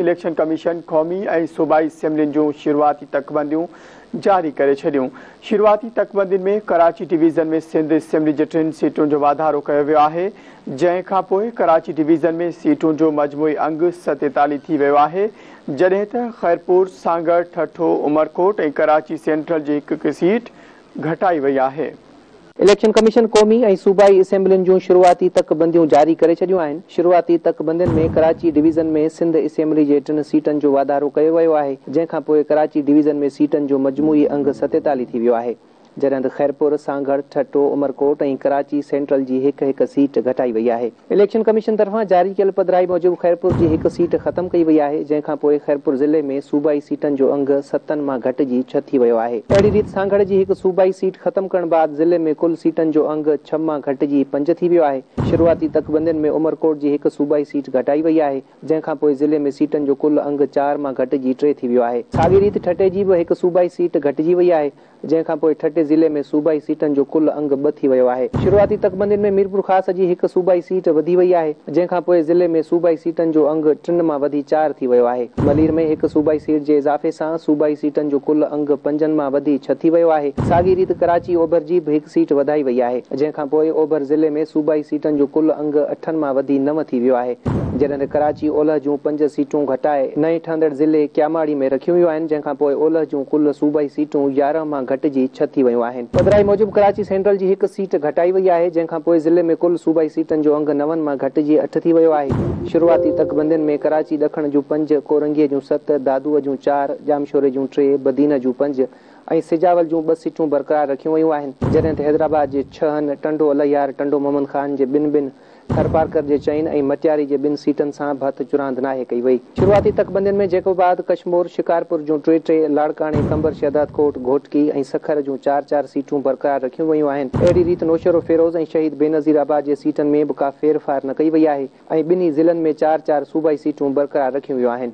Election commission قومي ۽ صوبائي اسيمبلين جون شروعاتي تڪبنديون جاري ڪري ڇڏيون. شروعاتي تڪبندين ۾ ڪراچي ڊويزن ۾ سنڌ اسيمبلي جي ٽن سيٽن جو واڌارو ڪيو ويو آهي، جنهن کانپوء ڪراچي ڊويزن ۾ سيٽن جو مجموعي انگ 47 ٿي ويو آهي، جڏهن ته خيرپور، سانگهڙ، ٺٽو، عمرڪوٽ ۽ ڪراچي سينٽرل جي هڪ هڪ سيٽ گهٽائي وئي آهي. اليڪشن ڪميشن قومي ۽ صوبائي اسيمبلين جون شروعاتي تڪ بنديون جاري ڪري ڇڏيون آهن. شروعاتي تڪ بندين ۾ ڪراچي ڊويزن ۾ سنڌ اسيمبلي جي ٽن سيٽن جو واڌارو ڪيو ويو آهي، جنهن کان پوء ڪراچي ڊويزن ۾ سيٽن جو مجموعي انگ 47 ٿي ويو آهي، جڏهن ته خيرپور، سانگهڙ، ٺٽو، عمرڪوٽ ۽ ڪراچي سينٽرل جي هڪ هڪ سيٽ گهٽائي وئي آهي. اليڪشن ڪميشن طرفان جاري ڪيل پڌرائي موجب خيرپور جي هڪ سيٽ ختم ڪئي وئي آهي، جنهن کان پوء خيرپور ضلعي ۾ صوبائي سيٽن جو انگ ستن مان گهٽجي ڇهه ٿي ويو آهي. اهڙي ريت سانگهڙ جي هڪ صوبائي سيٽ ختم ڪرڻ بعد ضلعي ۾ ڪل سيٽن جو انگ ڇهه مان گهٽجي پنج ٿي ويو آهي. شروعاتي تڪبندين ۾ عمرڪوٽ جي هڪ صوبائي سيٽ گهٽائي وئي آهي، جنهن کان پوء ضلعي ۾ سيٽن جو ڪل انگ چار مان گهٽجي ٽي ٿي ويو آهي. ساڳي ريت ٺٽي جي به هڪ صوبائي سيٽ گهٽجي وئي آهي، جنهن کان پوء ٺٽي ضلعي ۾ صوبائي سيٽن جو ڪل انگ ٻه ٿي ويو آهي. شروعاتي تڪبندين ۾ ميرپورخاص جي هڪ صوبائي سيٽ وڌي وئي آهي، جنهن کان پوء ضلعي ۾ صوبائي سيٽن جو انگ ٽن مان وڌي چار ٿي ويو آهي. ملير ۾ هڪ صوبائي سيٽ جي اضافي سان صوبائي سيٽن جو ڪل انگ پنجن مان وڌي ڇهه ٿي ويو آهي. ساڳي ريت ڪراچي اوڀر جي به هڪ سيٽ وڌائي وئي آهي، جنهن کان پوء اوڀر ضلعي ۾ صوبائي سيٽن جو ڪل انگ اٺن مان وڌي نو ٿي ويو آهي. جڏهن ته ڪراچي اولهه جون پنج سيٽون گهٽائي نئين ٺهندڙ ضلعي ڪياماڙي ۾ رکيون ويون آهن، جنهن کان پوء اولهه جون ڪل صوبائي سيٽون 11 مان گهٽجي ڇهه ٿي ويون آهن. پڌرائي موجب ڪراچي سينٽرل جي هڪ سيٽ گهٽائي وئي آهي، جنهن کان پوء ضلعي ۾ ڪل صوبائي سيٽن جو انگ نون مان گهٽجي اٺ ٿي ويو آهي. شروعاتي تڪبندين ۾ ڪراچي ڏکڻ جون پنج، ڪورنگيء جون ست، دادوء جون چار، ڄامشوري جون ٽي، بدين جون پنج ۽ سجاول جون ٻه سيٽون برقرار رکيون ويون آهن، جڏهن ته حيدرآباد جي ڇهن، ٽنڊو الهيار، ٽنڊو محمد خان جي ٻن ٻن، ٿرپارڪر جي چئن ۽ مٽياري جي ٻن سيٽن سان به هٿ چراند ناهي ڪئي وئي. شروعاتي تڪبندين ۾ جيڪب آباد، ڪشمور، شڪارپور جون ٽي ٽي، لاڙڪاڻي، قمبر شهدادڪوٽ، گهوٽڪي ۽ سکر جون چار چار سيٽون برقرار رکيون ويون آهن. اهڙي ريت نوشهروفيروز ۽ شهيد بينظير آباد جي سيٽن ۾ به ڪا ڦير ڦار نه ڪئي وئي آهي ۽ ٻنهي ضلعن ۾ چار چار صوبائي سيٽون برقرار رکيون ويون آهن.